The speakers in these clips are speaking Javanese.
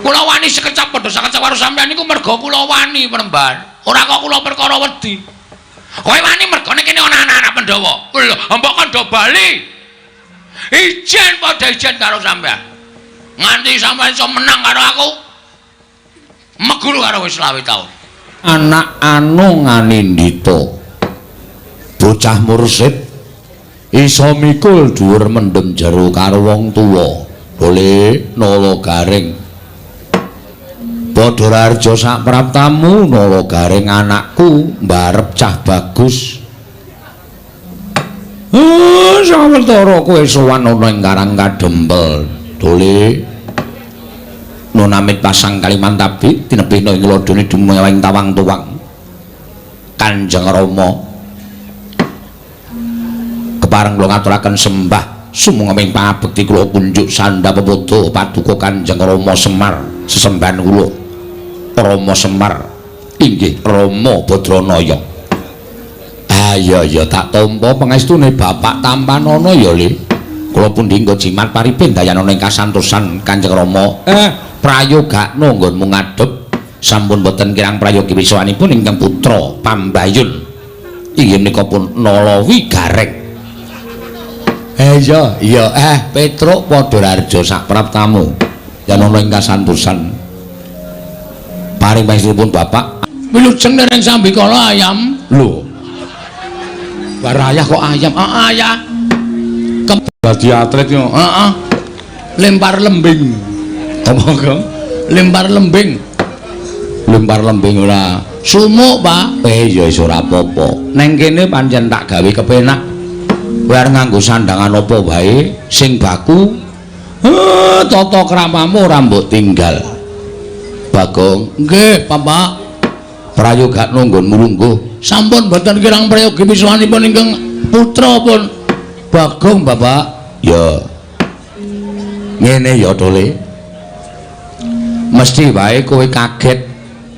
Kula wani sekecap padha sakecap karo sampean niku merga kula wani Penemban. Ora kok kula perkara wedi. Kowe wani mergane kene ana anak-anak Pandhawa. Lho, mbok kandha bali. Ijen padha ijen karo sampean. Nganti sampean iso menang karo aku. Meguru karo wis 25 taun. Anak anu nganindita. Bocah mursid iso mikul dhuwur mendem jero karo wong tuwa. Boleh Nala Gareng. Padha raharja sak praptamu Nala Gareng anakku mbarep cah bagus. Sawetara kowe sowan ana ing Karang Kadempel. Dole nunamit pasang Kalimantabi tinebihna ing lodone dumeweng tawang tuwang. Kanjeng Rama kepareng kula ngaturaken sembah sumangga pangabekti kula kunjuk sandha pepodo paduka Kanjeng Rama Semar sesembahan kula. Rama Semar inggih Rama Badranaya. Ah iya iya tak tampa pangestune bapak tampanana ya Le. Kula pundi nggo jimat paripin dayanana ing kasantosan Kanjeng Rama. Prayogakno nggonmu ngadhep sampun boten kirang prayogi wiswanipun ingkang putra Pambayun. Inggih menika pun Nalawi Gareng. Iya iya Petruk padha raharja sak praptamu. Yen ana ing kasantosan paring pangestunipun bapak wilujeng dereng sambikala ayam. Lho. Barayah kok ayam? Heeh, ayah. Dadi atlet yo. Heeh. Lempar lembing. Apa, Gong? Lempar lembing. Lempar lembing ora. Sumuk, Pak. Ya wis ora apa-apa. Neng kene pancen tak gawe kepenak. Kowe arep nganggo sandangan apa wae sing baku. Tata kramamu ora mbok tinggal. Bagong, nggih, Bapak. Prayogakno nggonmu lungguh. Sampun boten kirang prayogi wiswanipun ingkang putra pun Bagong, Bapak. Ya. Ngene ya, Tole. Mesti wae kowe kaget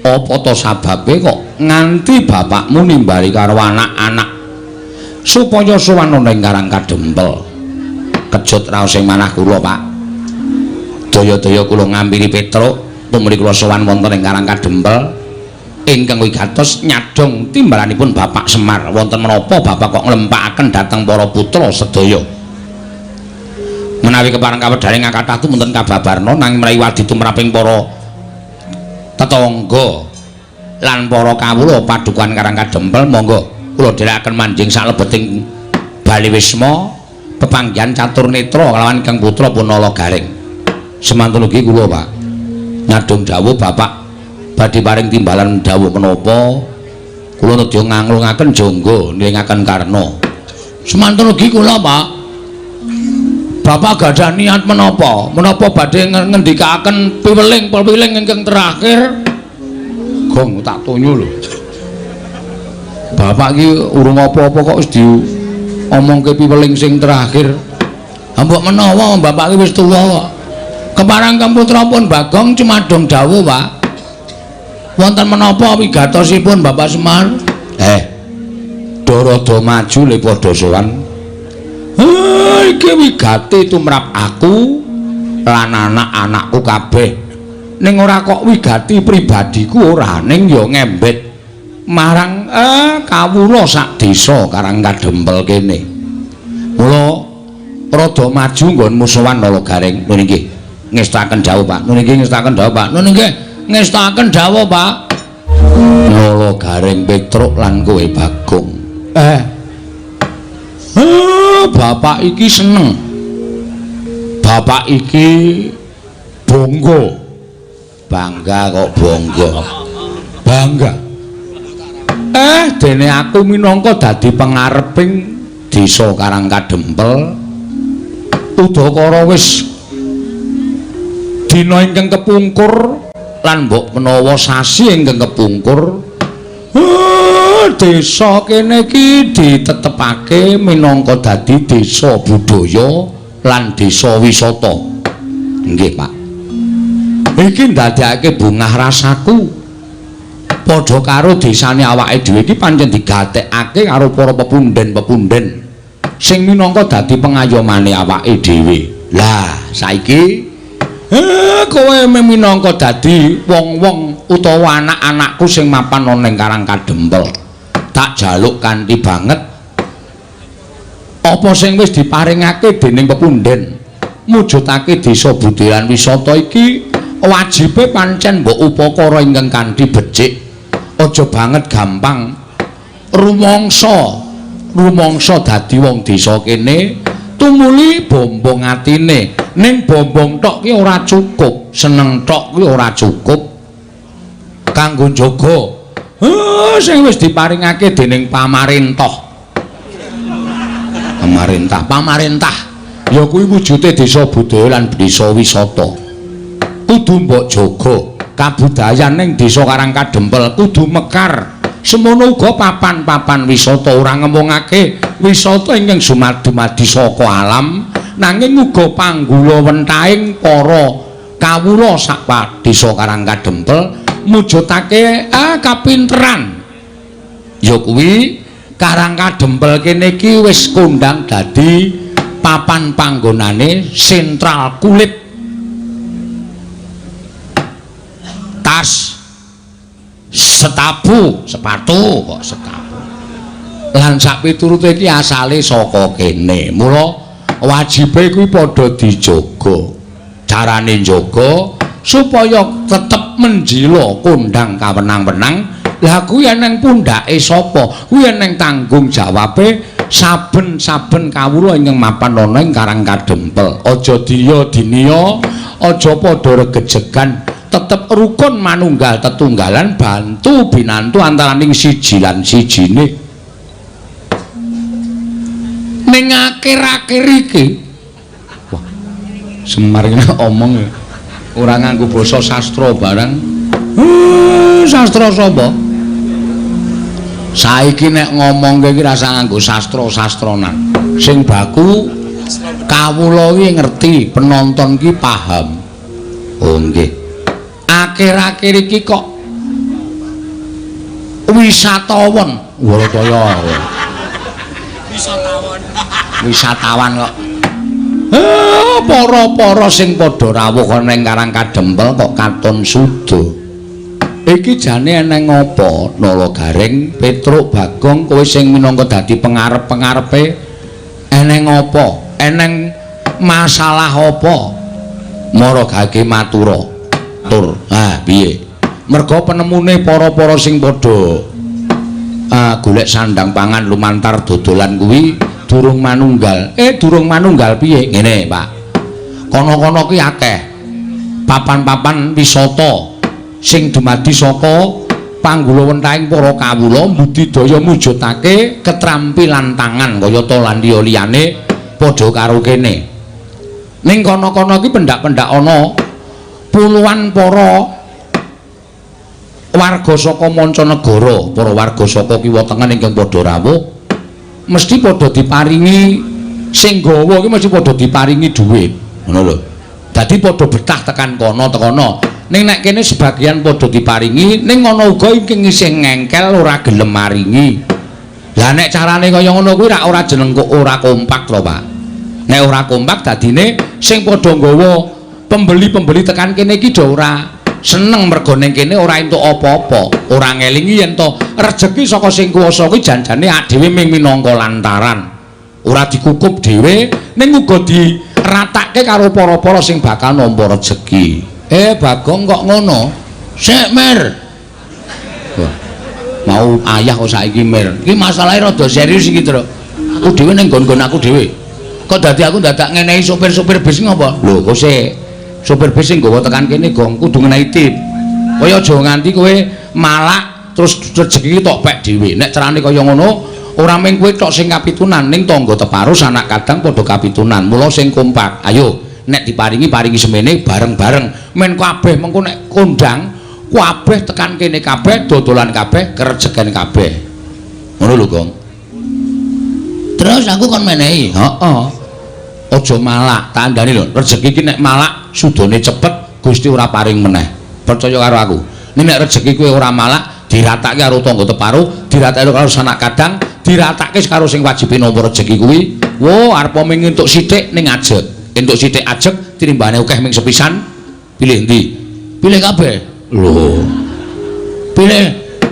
apa to sababe kok nganti bapakmu nimbali karo anak-anak supaya sowan ana ing Karang Kadempel. Kejut raos ing manah kula, Pak. Daya-daya kula ngampiri Petruk tumrih kula sowan wonten ing Karang Kadempel ingkang wigatos nyadhong timbalanipun Bapak Semar. Wonten menapa bapak kok nglempakaken dhateng para putra sedaya? Menawi kepareng kawedhane ngakathah tumunten kababarna nanging menawi wadi tumraping para tetangga lan para kawula padukuhan Karang Kadempel monggo kula dherekaken manjing salebeting Bali Wisma pepanggihan catur netra kalawan Kang Putra Punala Gareng. Semantun ugi kula, Pak. Nyadhong dawuh bapak badhe paring timbalan dawuh menapa kula nedya nganglungaken jangga nilingaken karna. Semantun ugi kula, Pak. Bapak gadah niat menapa? Menapa badhe ngendikaaken piweling-piweling ingkang terakhir? Gong tak tonyo lho. Bapak iki urung apa-apa kok wis diomongke piweling sing terakhir. Ha mbok menawa bapak iki wis tuwa kok. Keparang Kang Putra pun Bagong cumadong dawuh, Pak. Wonten menapa wigatosipun Bapak Semar? Rada maju le padha sowan. Iki wigati tumrap aku lan anak-anakku kabeh. Ning ora kok wigati pribadiku ora, ning ya ngembet marang kawula sak desa Karang Kadempel kene. Mula rada maju nggonmu sowan Nala Gareng. Nun inggih ngestakaken dawuh, Pak. Nun inggih ngestakaken dawuh, Pak. Nun inggih ngestakaken dawuh, Pak. Nala Gareng Petruk lan kowe Bagong. Bapak iki seneng. Bapak iki bangga. Bangga kok bangga. Bangga. Dene aku minangka dadi pengareping desa Karang Kadempel. Udakara wis dina ingkang kepungkur lan mbok menawa sasi ingkang kepungkur, desa kene iki ditetepake minangka dadi desa budaya lan desa wisata. Nggih, Pak. Iki ndadekake bungah rasaku. Padha karo desane awake dhewe iki pancen digatekake karo para pepunden-pepunden sing minangka dadi pengayomane awake dhewe. Lah, saiki Kowe minangka dadi wong-wong utawa anak-anakku sing mapan ana ning Karang Kadempel. Tak jaluk kanthi banget apa sing wis diparingake dening pepunden mujudake desa budaya lan wisata iki wajibe pancen mbok upakara ingkang kanthi becik. Aja banget gampang rumangsa dadi wong desa kene tumuli bombong atine. Ning bombong tok ki ora cukup, seneng tok ki ora cukup kanggo njaga sing wis diparingake dening pamarentah. Pamarentah ya kuwi wujude desa budaya lan desa wisata. Kudu mbok jaga kabudayan ning desa Karang Kadempel kudu mekar. Semono uga papan-papan wisata ora ngemungake wisata ingkang dumadi saka alam, nanging uga panggula wentahing para kawula sak desa Karang Kadempel mujudake kapinteran. Ya kuwi Karang Kadempel kene iki wis kondang dadi papan panggonane sentral kulit, tas, setapu, sepatu kok setapu. Lan sak piturute iki asale saka kene. Mula wajibe kuwi padha dijaga. Carane njaga supaya tetep menjila kondang kawenang-wenang. Lah kuwi eneng pundhake sapa? Kuwi eneng tanggung jawabe saben-saben kawula ingkang mapan ana ing Karang Kadempel. Aja diya diniya, aja padha regejegan. Tetep rukun manunggal tetunggalan bantu binantu antaraning siji lan sijine. Ning akhir-akhir iki wah, Semar iki omong ora nganggo basa sastra barang. Sastra sapa? Saiki nek ngomongke iki rasa nganggo sastra-sastranan. Sing baku kawula iki ngerti, penonton iki paham. Oh nggih. Akhir-akhir iki kok wisatawan, kaya wisatawan kok. Para-para sing padha rawuh ana ing Karang Kadempel kok katon suda. Iki jane eneng apa? Nala Gareng, Petruk, Bagong, kowe sing minangka dadi pengarep-pengarepe eneng apa? Eneng masalah apa? Mara gage matura. Tur. Ah, piye? Merga penemune para-para sing padha golek sandang pangan lumantar dodolan kuwi durung manunggal. Durung manunggal piye? Ngene, Pak. Kono-kono kuwi akeh papan-papan wisata sing dumadi saka panggula wentahing para kawula mbudidaya mujudake ketrampilan tangan kayata lan liya-liyane padha karo kene. Ning kono-kono iki pendak-pendak ana puluhan para warga saka mancanegara, para warga saka kiwa tengen ingkang padha rawuh mesti padha diparingi sing gawa iki mesti padha diparingi dhuwit, ngono lho. Dadi padha betah tekan kono tekono. Ning nek kene sebagian padha diparingi, ning ana uga ingkang isih ngengkel ora gelem maringi. Lah nek carane kaya ngono kuwi rak ora jeneng kok ora kompak lho, Pak. Nek ora kompak dadine sing padha nggawa pembeli-pembeli tekan kene iki do ora seneng mergo ning kene ora entuk apa-apa, ora ngelingi yen to rejeki saka sing kuwasa kuwi janjane dhewe ming minangka lantaran. Ora dikukup dhewe ning uga diratake karo para-para sing bakal nampa rejeki. Bagong kok ngono? Sik, Mir. Wah, mau ayah kok saiki, Mir. Iki masalahe rada serius iki, Truk. Aku dhewe ning nggon-nggon aku dhewe. Kok dadi aku dadak ngenehi sopir-sopir bis ngopo? Lho, kok sik sopir bis sing nggawa tekan kene gong kudu ngenehi tip. Kowe aja nganti kowe malak terus rejeki tok pek dhewe. Nek carane kaya ngono ora mung kowe tok sing kapitunan, ning tangga teparo sanak kadang padha kapitunan. Mula sing kompak. Ayo nek diparingi paringi semene bareng-bareng men kabeh mengko nek kondang kabeh tekan kene kabeh dodolan kabeh kerejeken kabeh. Ngono lho, Gong. Terus aku kon menehi. Heeh. Aja malak, tandane lho, rejeki iki nek malak sudane cepet, Gusti ora paring meneh. Percaya karo aku. Nek nek rejeki kowe ora malak, diratake karo tangga teparo, diratake karo sanak kadang, diratake karo sing wajibe nampa rejeki kuwi. Wo, arep ming entuk sithik ning ajeg. Entuk sithik ajeg tinimbane akeh ming sepisan, Pilih ndi? Pilih kabeh. Lho. Pilih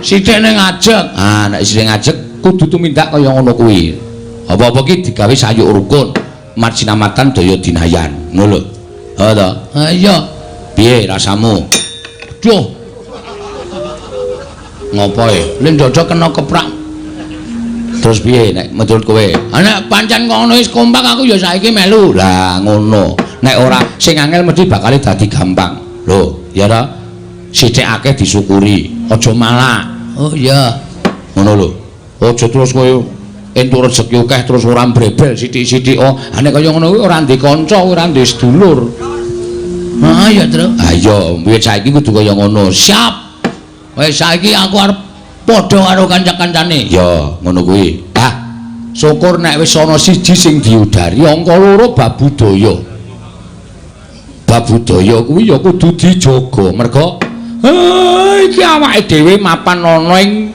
sithik ning ngajeg. Ah, nek sithik ngajeg kudu tumindak kaya ngono kuwi. Apa-apa ki digawe sayuk rukun, marjinamatan daya dinayan. Ngono lho. Ha to? Ha iya. Piye rasamu? Duh. Ngopo e? Lin dada kena keprak. Terus piye nek menurut kowe? Ha nek pancen ngono wis kompak aku ya saiki melu. Lah ngono. Nek ora sing angel mesti bakal dadi gampang. Lho, ya ta? Sithik akeh disyukuri, aja malak. Oh iya. Ngono lho. Aja terus kowe entuk rezeki akeh terus ora mbrebel sithik-sithik. Oh, ha nek kaya ngono kuwi ora ndek kanca, ora ndek sedulur. Ha iya, Tru. Ha iya, wiwit saiki kudu kaya ngono. Siap. Wis saiki aku arep padha karo kanca-kancane. Ya, ngono kuwi. Ah, syukur nek wis ana siji sing diudari, angka loro bab budaya. Bab budaya kuwi ya kudu dijaga. Merga iki awake dhewe mapan ana ing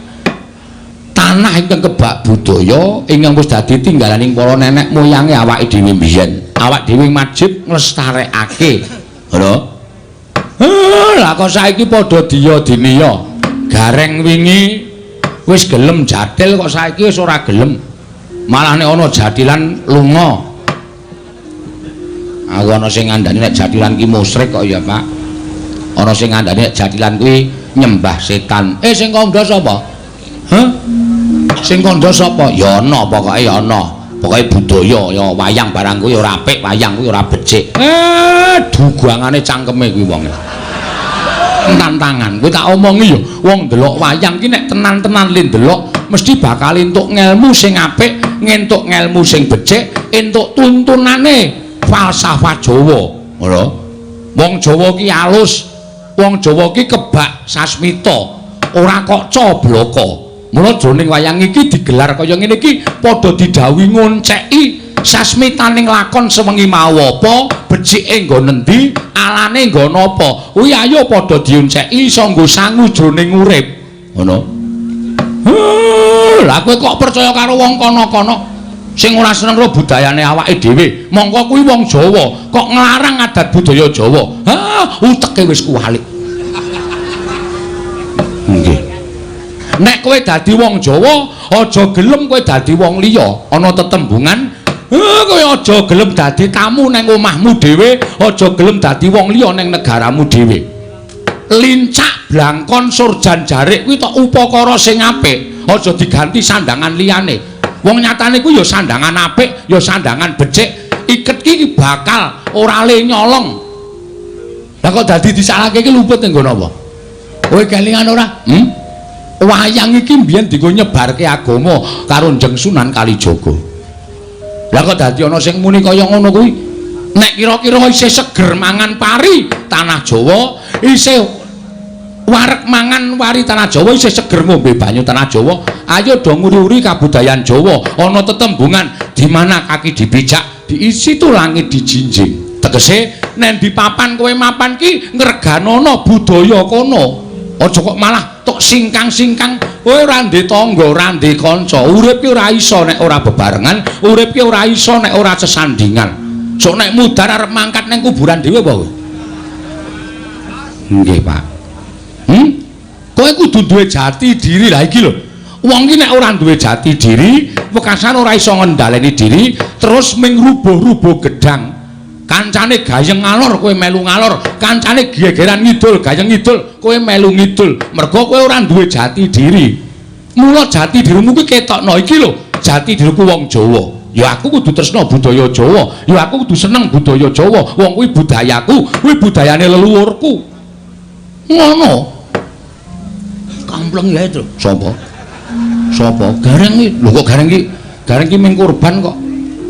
tanah ingkang kebak budaya ingkang wis dadi tinggalaning para nenek moyange awake dhewe mbiyen. Awak dhewe wajib nglestarekake. Ngono. Lah kok saiki padha diya diniya. Gareng wingi wis gelem jathil kok saiki wis ora gelem. Malah nek ana jathilan lunga. Aku ana sing ngandani nek jathilan ki musyrik kok ya, Pak. Ana sing ngandani nek jathilan kuwi nyembah setan. Sing kandha sapa? Hah? Sing kandha sapa? Ya ana pokoke ya ana. Pokoke budaya ya wayang barang kuwi ora apik, wayang kuwi ora becik. Dugangane cangkeme kuwi wong. Tantangan kowe tak omongi ya, wong ndelok wayang ki nek tenan-tenan le ndelok mesti bakal entuk ngelmu sing apik, ngentuk ngelmu sing becik, entuk tuntunane falsafah Jawa. Ngono. Wong Jawa ki alus, wong Jawa ki kebak sasmita, ora kok cobloko. Mula jroning wayang iki digelar kaya ngene iki padha didhawuhi ngonceki sasmitaning lakon sewengi mau apa, becike nggon endi, alane nggon apa. Kuwi ayo padha dionceki iso nggo sangu jroning urip. Ngono. Lah kowe kok percaya karo wong kono-kono sing ora seneng karo budayane awake dhewe. Mongko kuwi wong Jawa kok nglarang adat budaya Jawa. Ha, uteke wis kuwalik. Nggih. Nek kowe dadi wong Jawa, aja gelem kowe dadi wong liya. Ana tetembungan, kowe aja gelem dadi tamu nang omahmu dhewe, aja gelem dadi wong liya nang negaramu dhewe. Lincak blangkon surjan jarik kuwi tok upakara sing apik, aja diganti sandangan liyane. Wong nyatane kuwi ya sandangan apik, ya sandangan becik. Iket ki bakal ora le nyolong. Lah kok dadi disalahke iki luput ning nggon apa? Kowe kelingan ora? Wayang iki mbiyen dienggo nyebarke agama karo Njeng Sunan Kalijaga. Lah kok dadi ana sing muni kaya ngono kuwi? Nek kira-kira isih seger mangan pari tanah Jawa, isih wareg mangan wari tanah Jawa, isih seger ngombe banyu tanah Jawa, ayo do nguri-uri kabudayan Jawa. Ana tetembungan di mana kaki dipijak, di situ langit dijinjing. Tegese nek di papan kowe mapan ki ngreganono budaya kono. Aja kok malah tok singkang-singkang, kowe ora ndek tangga, ora ndek kanca. Urip ki ora iso nek ora bebarengan, urip ki ora iso nek ora sesandingan. Sok nek mudhar arep mangkat ning kuburan dhewe apa kowe? Nggih, Pak. Kowe kudu duwe jati diri. Lah iki lho. Wong ki nek ora duwe jati diri, wekasan ora iso ngendhaleni diri, terus ming rubuh-rubuh gedang. Kancane gayeng ngalor kowe melu ngalor, kancane gegeran ngidul gayeng ngidul kowe melu ngidul. Mergo kowe ora duwe jati diri. Mula jati dirimu kuwi ketokno iki lho, jati diriku wong Jawa. Ya aku kudu tresna budaya Jawa, ya aku kudu seneng budaya Jawa. Wong kuwi budayaku, kuwi budayane leluhurku. Ngono. Kampleng ya itu. Sapa? Sapa? Gareng iki. Lho kok gareng iki? Gareng iki ming kurban kok.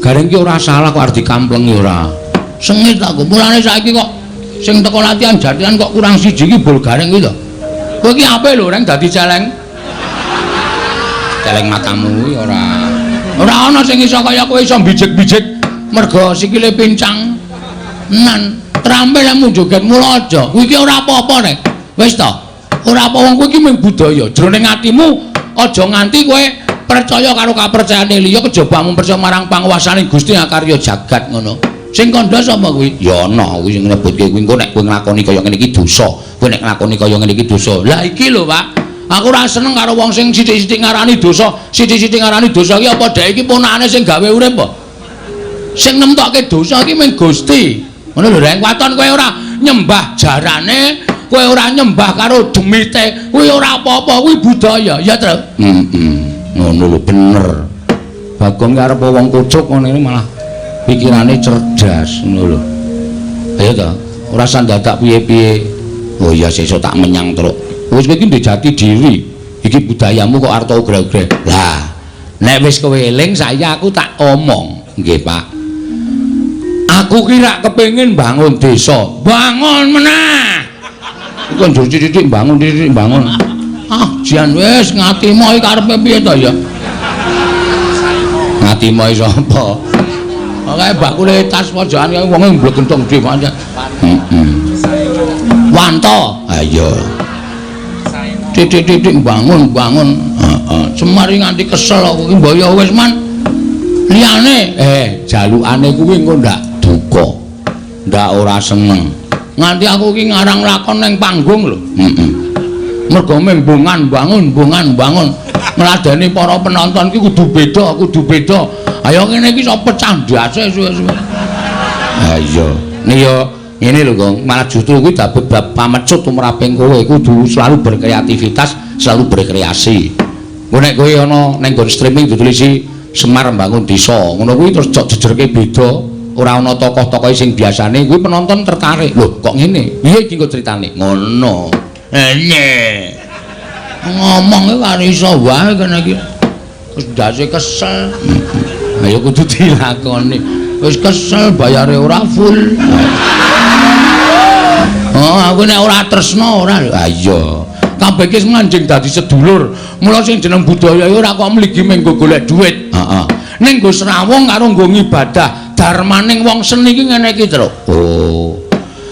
Gareng iki ora salah kok arep dikamplengi ora. Sengit aku. Mulane saiki kok sing teko latihan jathilan kok kurang siji iki bol gareng kuwi to. Kowe iki ape lho reng dadi celeng? Celeng matamu kuwi ora. Ora ana sing iso kaya kowe iso bijik-bijik mergo sikile pincang. Nan trampil lemu joget mula aja. Kuwi iki ora apa-apa nek. Wis to. Ora apa wong kuwi iki mung budaya. Jroning atimu aja nganti kowe percaya karo kapercayane liya kejaba mung percaya marang panguwasane Gusti akarya jagat ngono. Sing kandha sapa kuwi? Ya ana kuwi sing nyebutke kuwi engko nek kowe nglakoni kaya ngene iki dosa. Kowe nek nglakoni kaya ngene iki dosa. Lah iki lho, Pak. Aku ora seneng karo wong sing sithik-sithik ngarani dosa, sithik-sithik ngarani dosa iki apa dhek iki ponakane sing gawe urip apa? Sing nemtokke dosa iki mung Gusti. Ngono lho, Reng. Waton kowe ora nyembah jarane, kowe ora nyembah karo demite, kuwi ora apa-apa, kuwi budaya, ya, Tru? Heeh. Ngono lho, bener. Bagong ki arep wong kucuk ngono iki malah pikirane cerdas ngono lho. Ayo ta, ora usah dadak piye-piye. Oh iya sesuk tak menyang truk. Wis kowe iki ndek jati diri. Iki budayamu kok arep ogre-ogre. Lah, nek wis kowe eling saya aku tak omong. Nggih, Pak. Aku ki rak kepengin bangun desa. Bangun meneh. Iku njur sithik-sithik bangun, sithik bangun. Ah, jan wis ngatimo iki karepe piye to ya? Ngatimo sapa? Kae bakule tas pojokan kae wonge mblek-gentong dhewe pancen. Heeh. Wanto. Ha iya. Titik-titik bangun-bangun. Heeh. Semar nganti kesel aku ki mbok ya wis man. Liyane jalukane kuwi engko ndak duka. Ndak ora seneng. Nganti aku ki ngarang lakon ning panggung lho. Heeh. Mergo membungan bangun, bungan bangun. Ngladeni para penonton ki kudu beda, kudu beda. Ayo ngene iki iso pecah ndase suwe-suwe. Ha iya. Nih yo ngene lho, Gong. Malah justru kuwi dadi bab pamecut tumraping kowe kudu selalu berkreativitas, selalu berkreasi. Engko nek kowe ana ning nggon streaming ditulisi Semar Mbangun Desa, ngono kuwi terus jok jejerke beda, ora ana tokoh-tokoh sing biasane kuwi penonton tertarik. Lho, kok ngene? Piye iki engko critane? Ngono. Nye. Ngomong iki karo iso wae kene iki. Wis ndase kesel. Ayo kudu dilakoni. Wis kesel bayare ora full. Oh, aku nek ora tresna ora lho. Ha iya. Kabeh iki nganjing dadi sedulur. Mula sing jeneng budaya ora kok mligi mung nggo golek dhuwit. Heeh. Ning nggo srawung karo nggo ngibadah. Darmaning wong seni iki ngene iki, Truk. Oh.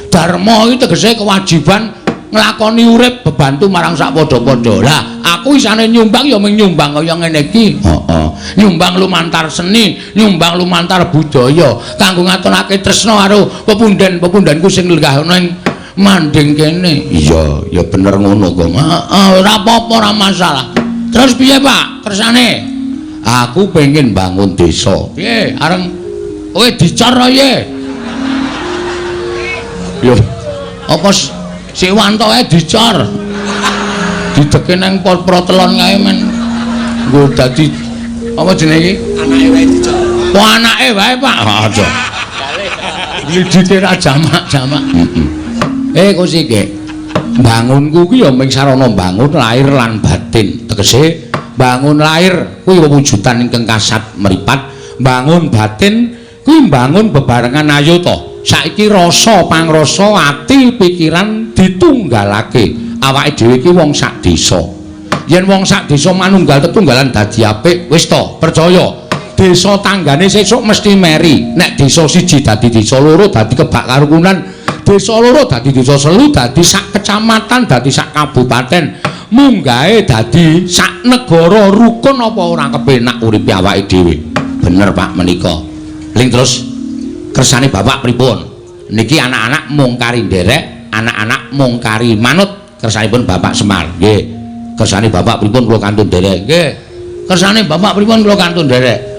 Dharma iki tegese kewajiban nglakoni urip bebantu marang sak padha-padha. Lah, aku isane nyumbang ya mung nyumbang kaya ngene iki. Heeh. Nyumbang lumantar seni, nyumbang lumantar budaya kanggo ngaturake tresna karo pepunden-pepundenku sing lenggah ana ing manding kene. Iya, ya bener ngono, Gong. Heeh, ora apa-apa, ora masalah. Terus piye, Pak? Kersane? Aku pengen bangun desa. Piye? Areng kowe dicor piye? Yo. Apa si wantoke dicor? Dideke nang protelon kae men. Nggo dadi apa jenenge iki? Anake wae dicor. Oh, anake wae, Pak. Aja. Lidite ra jamak-jamak. Heeh. Kusike. Bangunku ki ya mung sarana bangun lahir lan batin. Tegese bangun lahir kuwi wewujudan ingkang kasat mripat, bangun batin kuwi bangun bebarengan ayo to. Saiki rasa pangrasa ati pikiran ditunggalake. Awake dhewe iki wong sak desa. Yen wong sak desa manunggal tetunggalan dadi apik, wis to, percaya. Desa tanggane sesuk mesti meri. Nek desa siji dadi desa loro dadi kebak karukunan, desa loro dadi desa selu dadi sak kecamatan dadi sak kabupaten, munggahe dadi sak negara rukun apa ora kepenak uripe awake dhewe. Bener Pak menika. Ling terus kersane Bapak pripun? Niki anak-anak mung kari nderek, anak-anak mung kari manut kersanipun Bapak Semar. Nggih. Kersane Bapak pripun kula kantun nderek? Nggih. Kersane Bapak pripun kula kantun nderek?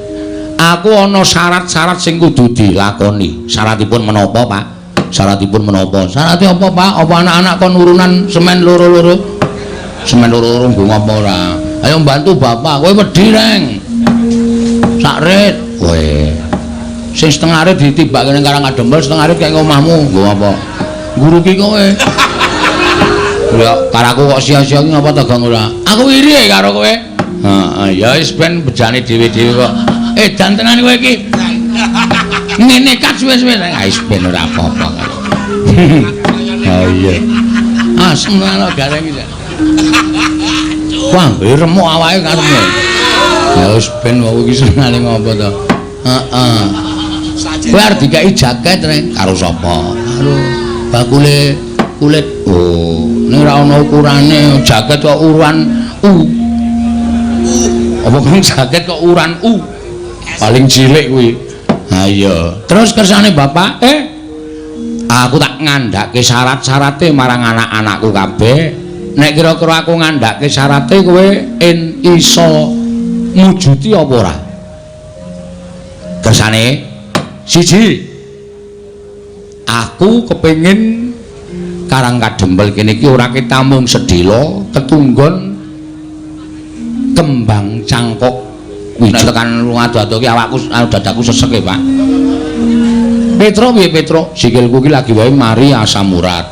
Aku ana syarat-syarat sing kudu dilakoni. Syaratipun menapa, Pak? Syaratipun menapa? Syarate apa, Pak? Apa anak-anak kon urunan semen loro-loro? Semen loro-loro nggo ngapa ora? Ayo bantu Bapak, kowe wedi, Reng. Sak rit. Kowe. Sing setengah rit ditibake ning Karang Adempel, setengah rit kaya omahmu. Nggo apa? Nguruki kowe. Ya karaku kok sia-sia ki ngapa ta, Gong ora? Aku iri karo kowe. Heeh, ya wis ben bejane dhewe-dhewe kok. Edan tenan kowe iki. Ngene kat suwe-suwe. Ah wis ben ora apa-apa. Ha iya. Asem tenan kok gareng iki. Wah, remuk awake karepe. Ya wis ben wong iki senengane ngopo to. Heeh. Kowe arep dikeki jaket reng karo sapa? Karo bakule kulit. Oh, ning ora ana ukurane jaket kok uruan U. Apa kang jaket kok uran U? Paling cilik kuwi. Ha iya. Terus kersane Bapak, aku tak ngandhake syarat-syarate marang anak-anakku kabeh. Nek kira-kira aku ngandhake syarate kowe iso mujudi apa ora? Kersane siji, aku kepengin Karang Kadempel kene iki ora ketamung sedhela ketunggon kembang cangkok. Nek tekan adu-adu ki awakku dadaku sesek e, Pak. Petro piye Petro? Sikilku ki lagi wae mari asam urat.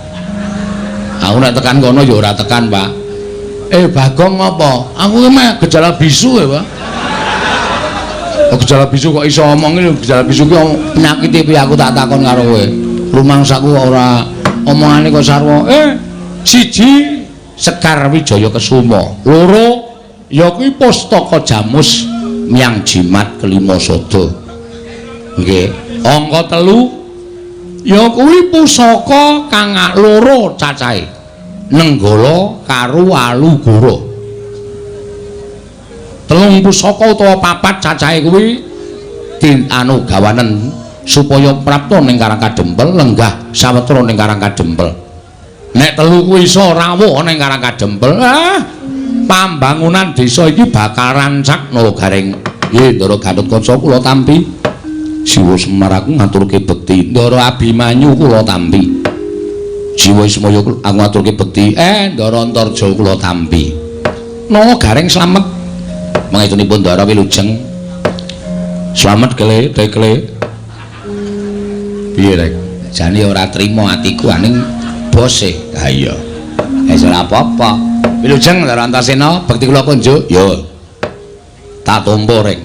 Aku nek tekan kono ya ora tekan, Pak. Bagong apa? Aku ki meh gejala bisu ya, Pak. Oh, gejala bisu kok iso omong iki, gejala bisu ki penyakite piye aku tak takon karo kowe. Rumangsaku kok ora omongane kok sarwa. Siji Sekar Wijaya Kesuma, loro ya kuwi Pustaka Jamus Myang Jimat Kelima Sada. Nggih. Angka 3 ya kuwi pusaka kang loro cacahe. Nenggala karo Walugara. 3 pusaka utawa 4 cacahe kuwi anu gawanen supaya prapta ning Karang Kadempel, lenggah sawetara ning Karang Kadempel. Nek 3 kuwi iso rawuh ning Karang Kadempel, pambangunan desa iki bakal rancak Nala Gareng. Nggih, Ndara Gatotkaca kula tampi. Siwa Semar aku ngaturke bekti. Ndara Abimanyu kula tampi. Jiwa Ismaya aku ngaturke bekti. Ndara Antarja kula tampi. Nala Gareng slamet. Mangestunipun Ndara wilujeng. Slamet kele tekle. Piye rek? Jane ora trima atiku aning bose. Ha iya. Wis ora apa-apa. Wilujeng Ndara Antasena, bekti kula kunjuk. Yo. Tak tampa rek.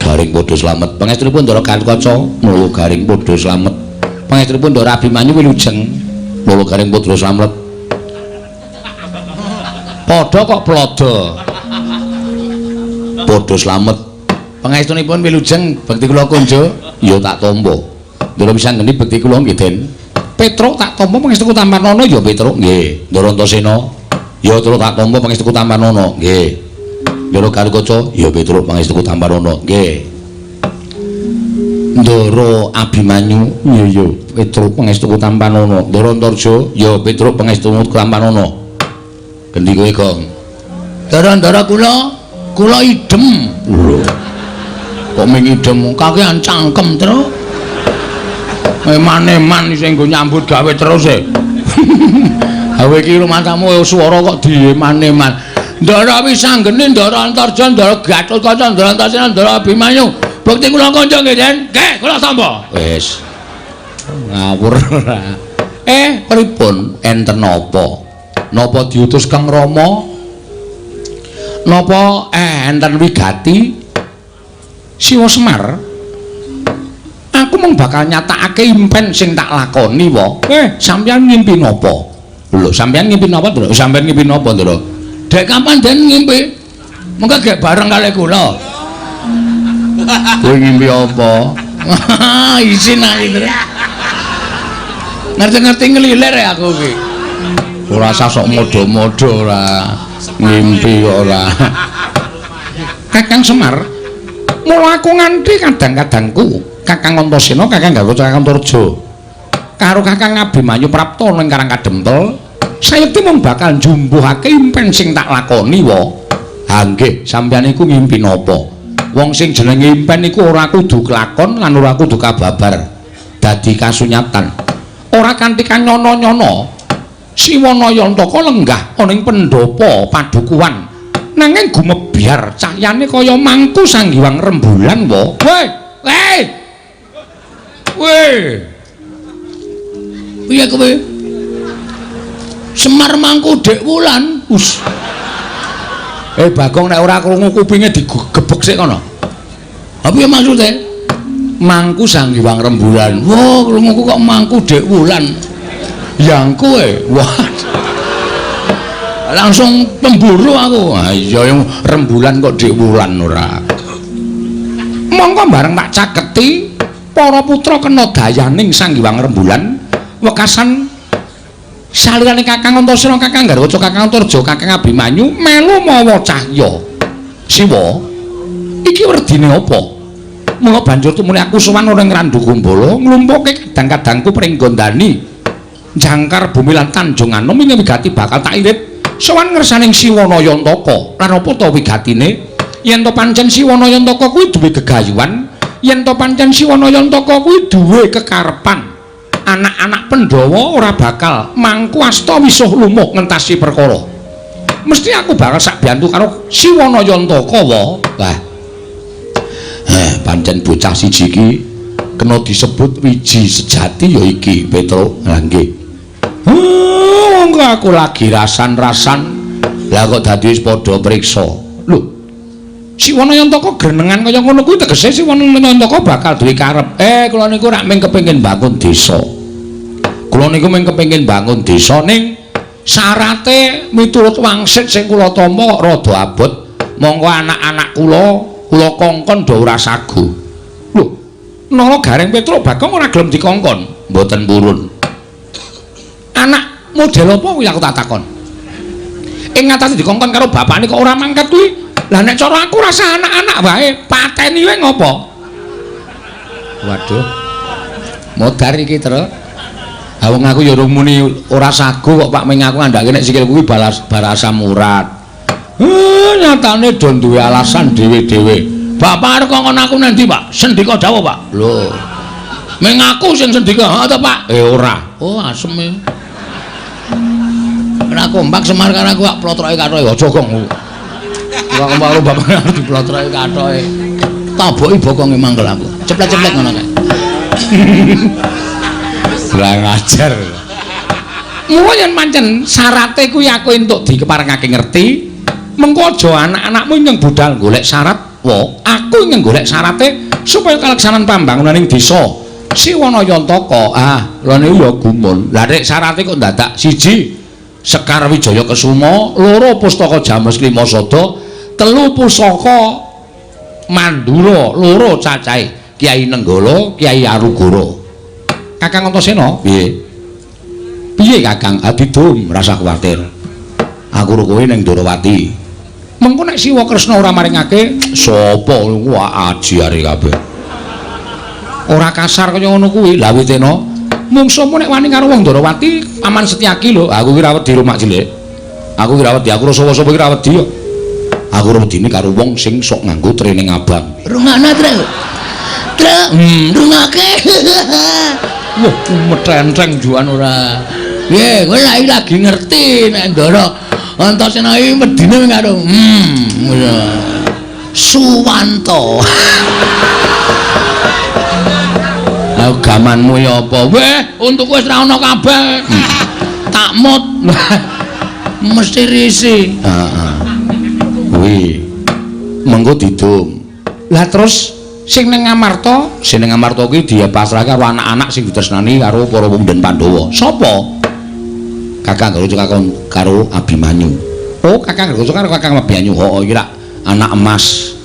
Garing padha slamet. Pangestunipun Ndara Gatotkaca, Nala Garing padha slamet. Pangestunipun Ndara Abimanyu wilujeng, Nala Garing padha slamet. Padha kok plodo. Padha slamet. Pangestunipun wilujeng, bekti kula kunjuk. Ya tak tampa. Ndara Wisanggeni bekti kula nggih, Den. Petruk tak tampa pangestuku Tampanana ya Petruk nggih. Ndara Antasena ya Truk tak tampa pangestuku Tampanana nggih. Ndara Gatotkaca ya Petruk pangestuku Tampanana nggih. Ndara Abimanyu ya ya Petruk pangestuku Tampanana. Ndara Antarja ya Petruk pangestuku Tampanana. Gendi kowe, Gong? Ndara-ndara kula kula idem. Lho. Kok ming idem kakean cangkem, Truk. Eman-eman sing nggo nyambut gawe terus e. Gawe iki rumangsamu swara kok dieman-eman. Ndara Wisanggeni, Ndara Antarja, Ndara Gatotkaca, Ndara Antasena, Ndara Abimanyu. Bekti kula kanca nggih, Den. Nggih, kula tampa. Wis. Ngawur ora. Pripun enten napa? Napa diutus Kang Rama? Napa enten wigati? Siwa Semar. Aku mung bakal nyatakake impen sing tak lakoni wae. Sampeyan ngimpi napa? Lho, sampeyan ngimpi napa, Ndra? Sampeyan ngimpi napa, Ndra? Dek kapan den ngimpi? Mengko gek bareng kalih kula. Kowe ngimpi apa? Isin aku, Ndra. Ngerti-ngerti ngelilir ya aku iki. Ora usah sok modho-modho ora. Ngimpi kok ora. Kakang Semar, mula aku nganti kadang-kadangku Kakang Antasena, Kakang Gatotkaca, Kakang Antarja karo Kakang Abimanyu prapta ning Karang Kadempel, sayekti mung bakal njumbuhake impen sing tak lakoni wa. Ha nggih, sampeyan iku ngimpi napa? Wong sing jenenge impen iku ora kudu kelakon lan ora kudu kababar dadi kasunyatan. Ora kanthi kanyono-nyono Siwa Nayantaka lenggah ana ing pendhapa padukuhan nanging gumebyar cahyane kaya mangku sanggiwang rembulan wa. Weh, weh. Weh. Piye kowe? Semar mangku Dek Wulan. Us. Bagong nek ora krungu kupinge digebek sik kono. Ha piye maksude? Mangku sanggiwang rembulan. Wah, krunguku kok mangku Dek Wulan. Yang kowe. Wah. Langsung pemburu aku. Ha iya rembulan kok Dek Wulan ora. Mongko bareng tak caketi para putra kena dayaning Sang Hyang Rembulan wekasan salirane Kakang Antasena, Kakang Garwaca, Kakang Antarja, Kakang Abimanyu melu mawa cahya. Siwa, iki werdine apa? Mula banjur tumune aku sowan ora ing Randu Kumbala nglumpuke kadang-kadangku pringgondani jangkar bumi lan Tanjung Anom ing wigati bakal tak irit sowan ngersaning Siwana Yantaka. Lan apa ta wigatine? Yen to pancen Siwana Yantaka kuwi duwe gegayuhan, yen to pancen Siwana Yantaka kuwi duwe kekarepan, anak-anak Pandhawa ora bakal mangku asta wisuh lumuh ngentasi perkara. Mesti aku bakal sak biyantu karo Siwana Yantaka wa. Wah. Pancen bocah siji iki kena disebut wiji sejati ya iki, Petruk. Lah nggih. Wong aku lagi rasan-rasan. Lah kok dadi wis padha priksa. Lho. Siwana Yantaka grenengan kaya ngono kuwi tegese Siwana Yantaka bakal duwe karep. Kula niku rak mung kepengin bangun desa. Kula niku mung kepengin bangun desa ning syarate miturut wangsit sing kula tampa kok rada abot. Monggo anak-anak kula kula kongkon do ora sagu. Lho, nala Gareng Petruk Bagong ora gelem dikongkon. Mboten purun. Anak model apa kuwi aku tak takon. Ing ngatasi dikongkon karo bapakne kok ora mangkat kuwi. Lah nek cara aku rasa anak-anak wae pateni wae ngopo? Waduh. Modar iki, Truk. Ha wong aku ya urung muni ora sagu kok Pak, ming aku ngandhake nek sikilku kuwi balas barasa murat. Nyatane do duwe alasan dhewe-dhewe. Bapak arep kongkon aku nang ndi, Pak? Sendika dawuh, Pak. Lho. Ming aku sing sendika, ha ta, Pak? Ora. Oh, asem e. Ora kompak Semar karo aku kok plotroke kathoke aja gong. Ora kompak karo bapak arep diplotroke kathoke. Taboki bokonge mangkel aku. Ceplek-ceplek ngono kae. Lah ngajar. Mula yen pancen syarate kuwi aku entuk dikeparengake ngerti, mengko aja anak-anakmu ingkang budal golek syarat, wa aku ingkang golek syarate supaya kalaksanan pambangunan ing desa Siwana Yantaka. Ah, lha niku ya gumun. Lah nek syarate kok dadak siji Sekar Wijaya Kesuma, loro Pustaka Jamus Lima Sada, telu Pusaka Mandura, loro cacahe Kyai Nenggala, Kyai Arugara. Kakang Antasena, piye? Piye Kakang? Adidum, rasa kuwatir. Aku ro kowe ning Ndorowati. Mengko nek Siwa Kresna ora maringake, sapa wah ajiare kabeh. Ora kasar kaya ngono kuwi. Lah witena, mungsuhmu nek wani karo wong Ndorowati, Paman Setyaki lho. Aku ki ra wedi rumak cilik. Aku ki ra wedi, aku rasa-rasa ki ra wedi kok. Aku ora wedine karo wong sing sok nganggo training abang. Rungokno, Truk. Truk, rungokake. Wah, metenteng juan ora. Piye, kowe lagi ngerti nek Ndara Antasena iki wedine karo Suwanto. Lah gamanmu ya apa? Weh, untukku wis ra ono kabeh. Tak mut. Mesti risi. Heeh. Kuwi mengko didum. Lah terus sing ning Ngamarta, sing ning Ngamarta kuwi dipasrahke karo anak-anak sing ditresnani karo para wong Pandhawa. Sapa? Kakang Garuda karo Abimanyu. Oh, Kakang Garuda karo Kakang Abimanyu. Heeh, iki rak anak emas.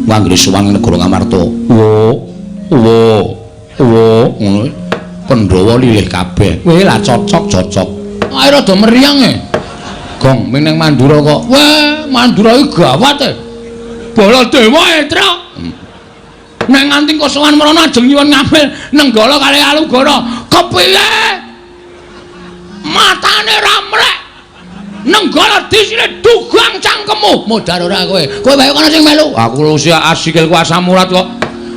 Wanggre sowan negara Ngamarta. Wo, wo, wo, ngono. Pandhawa lilih kabeh. Weh, lah cocok-cocok. Ae rada meriang e. Gong ming ning Mandura kok. Weh, Mandura iki gawat e. Baladewa e, Truk. Nek nganti kosowan mrono ajeng nyuwun ngambil Nenggala kali Alugara. Kepiye? Matane ra mrek. Nenggala disine dugang cangkemmu. Modar ora kowe. Kowe wae kono sing melu. Aku usia sikilku asam urat kok.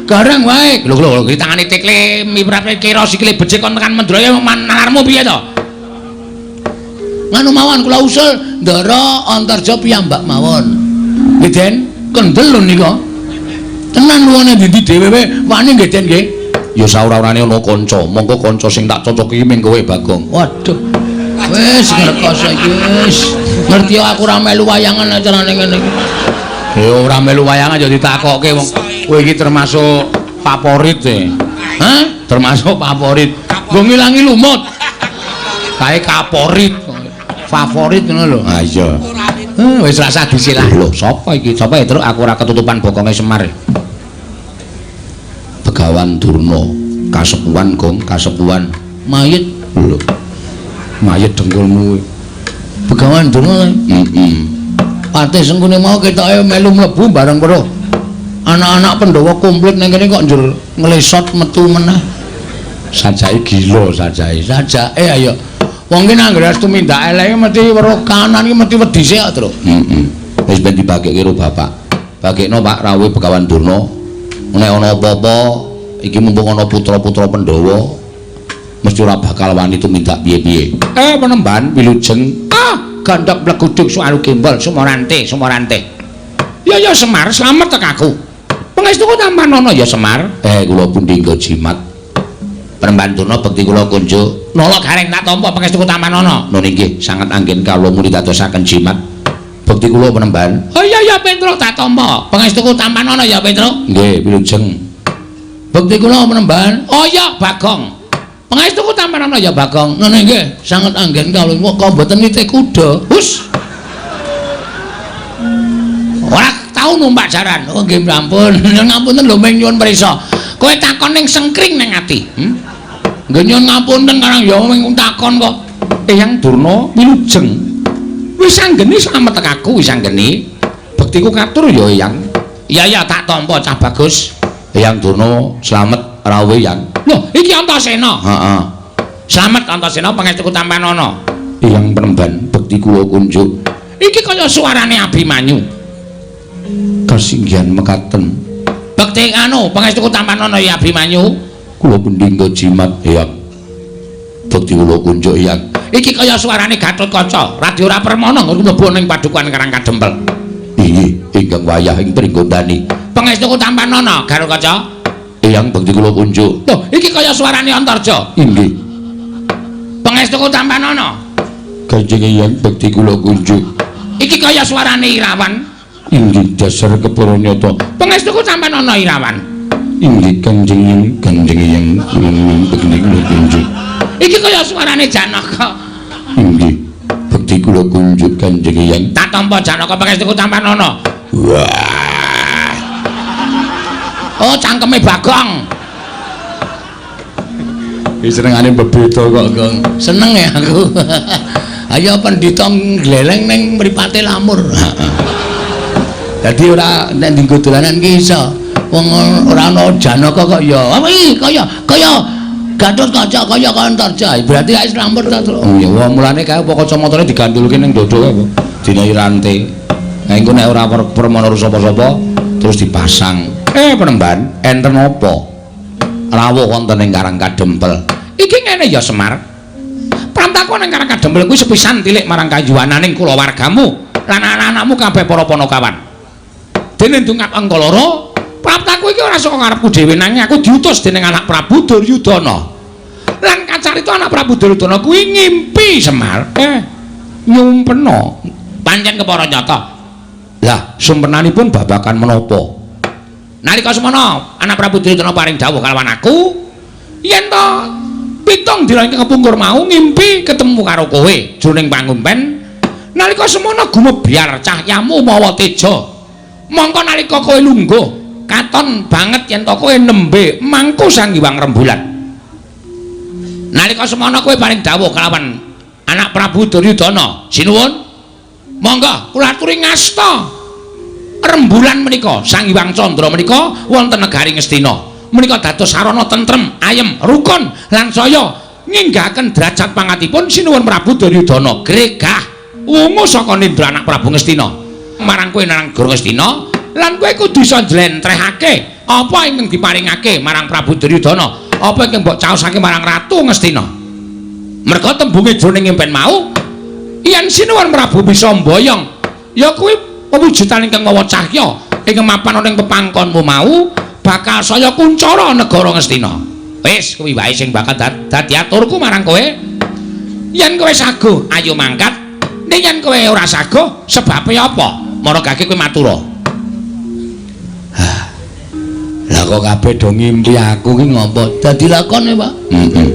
Gareng wae. Lho lho, iki tangane tekle miprate kira sikile becik kon tekan Mendraya nalarmu piye to? Nganu mawon kula usul Ndara Antarja piyambak mawon. Nggih, Den. Kendel lho nika. Tenan luwane ndi dhewe wae wani nggih, Den nggih. Ya saora-orane ana kanca, monggo kanca sing tak cocoki ming kowe Bagong. Waduh. Wis ngrekoso iki wis. Ngerti aku ora melu wayangan acarane ngene iki. Ya ora melu wayangan ya ditakokke wong kowe iki termasuk favorit e. Hah? Termasuk favorit. Nggo ngilangi lumut. Kae kaporit. Favorit ngono lho. Ha iya. Wis rasa disilah. Lho, sapa iki? Sapa ya, Truk? Aku ora ketutupan bokonge Semar. Begawan Durna, kasepuhan Gong, kasepuhan. Mayit lho. Mayit dengkulmu. Begawan Durna. Heeh. Patih Sengkuni mau ketoke melu mlebu bareng weruh. Anak-anak Pandhawa komplit ning kene kok njur nglesot metu meneh. Sajake gila sajake. Sajake ayo. Wong ki anggere arep tumindak eleke mesti weruh kanan ki mesti wedi sik kok, Truk. Heeh. Wis ben dibagekke karo bapak. Bagekno Pak rawuhe Begawan Durna. Nek ana apa-apa iki mumpung ana putra-putra Pandhawa mesti ora bakal wani tumindak piye-piye. Penemban wilujeng. Ah, gandhok mleguduk suaru gembol sumorante, sumorante. Ya ya Semar, slamet tek aku. Pangestuku tampanana ya Semar. Kula pundi nggo jimat. Penemban Durna bekti kula kunjuk. Nala gareng tak tampa pangestuku tampanana. Nun inggih sanget anggen kawula muni dadosaken jimat. Bekti kula penemban. Oh iya ya Petruk tak tampa. Pangestuku tampanana ya Petruk. Nggih, wilujeng. Bekti kula penemban. Oh iya Bagong. Pangestuku tampanana ya Bagong. Nun inggih sanget anggen kawula kok mboten nitih kuda. Hus. Ora tau numpak jaran. Oh nggih ampun. Ngapunten lho ming nyuwun prisa. Kowe takon ning sengkring ning ati. Nggih nyuwun ngapunten karang ya ming takon kok. Eyang Durna wilujeng. Wis anggeni slamet tek aku wis anggeni. Bektiku katur ya Eyang. Iya ya tak tampa cah bagus. Eyang Durna slamet rawuh Eyang. Loh, iki Antasena. Heeh. Slamet Antasena pangestuku tampanana. Eyang penemban bekti kula kunjuk. Iki kaya suarane Abimanyu. Kasinggihan mekaten. Bekti anu pangestuku tampanana ya Abimanyu. Kula pundi nggo jimat Eyang. Bekti kula kunjuk Eyang. Iki kaya suarane Gatotkaca, Radya ora permana nggon mlebu ning padukuhan Karang Kadempel. Inggih, ingkang wayah ing Pringgondani. Pangestuku tampanana Gatotkaca. Eyang bekti kula kunjuk. Loh, iki kaya suarane Antarja. Inggih. Pangestuku tampanana. Kanjeng Eyang bekti kula kunjuk. Iki kaya suarane Irawan. Inggih, dasar kepara nyata. Pangestuku tampanana Irawan. Inggih, Kanjeng Eyang, Kanjeng Eyang bekti kula kunjuk. Iki kaya suarane Janaka. Inggih, bekti kula kunjuk Kanjeng Eyang. Tak tampa Janaka pangestuku tampanana. Wah. Oh, cangkeme Bagong. Iki senengane bebeda kok, Gong. Seneng ya aku. Ayo pendhita ngleleng ning mripate lamur. Dadi ora nek nggo dolanan ki iso. Wong ora ana Janaka kok ya. Apa iki kaya kaya Gatotkaca kaya Antarja. Berarti wis lamur ta, Truk. Oh iya, wong mulane kae apa kacamatane digandulke ning dodo kae apa? Dinahi rante. Nah engko nek ora permana sapa-sapa terus dipasang. Penemban, enten apa? Rawuh wonten ing Karang Kadempel. Iki ngene ya Semar. Prantaku ning Karang Kadempel kuwi sepisan tilik marang kayuwananing kulawargamu lan anak-anakmu kabeh para panakawan. Dene ndungap angka loro, praptaku iki ora saka karepku dhewe nanging aku diutus dening anak Prabu Duryudana. Lan kacarita anak Prabu Duryudana kuwi ngimpi Semar. Nyumpena. Pancen kepara nyata. Lah, sumpenanipun babagan menapa? Nalika semana anak Prabu Duryudana paring dawuh kalawan aku yen to pitung dina ingkang kepungkur mau ngimpi ketemu karo kowe jroning pangumpen. Nalika semana gumebyar cahyamu mawa teja. Mongko nalika kowe lungguh katon banget yen to kowe nembe mangku Sang Hyang Rembulan. Nalika semana kowe paring dawuh kalawan anak Prabu Duryudana, sinuwun monggo kula aturi ngasta rembulan menika Sang Hyang Candra menika wonten negari Ngastina. Menika dados sarana tentrem, ayem, rukun lan saya nyinggahaken derajat pangatipun sinuwun Prabu Duryudana gregah wungu saka nindra anak Prabu Ngastina. Marang kowe nang negara Ngastina lan kowe kudu iso njlentrehake apa ingkang diparingake marang Prabu Duryudana, apa ingkang mbok caosake marang Ratu Ngastina. Merga tembunge jroning impen mau yen sinuwun Prabu bisa mboyong ya kuwi pewujudan ingkang mawa cahya ingkang mapan ana ing pepangkonmu mau bakal saya kuncara negara Ngastina. Wis kuwi wae sing bakal dadi aturku marang kowe. Yen kowe saguh ayo mangkat, ning yen kowe ora saguh sebabe apa? Maragake kowe matura. Hah. Lah kok kabeh do ngimpi aku ki ngopo? Dadi lakone, Pak. Heeh.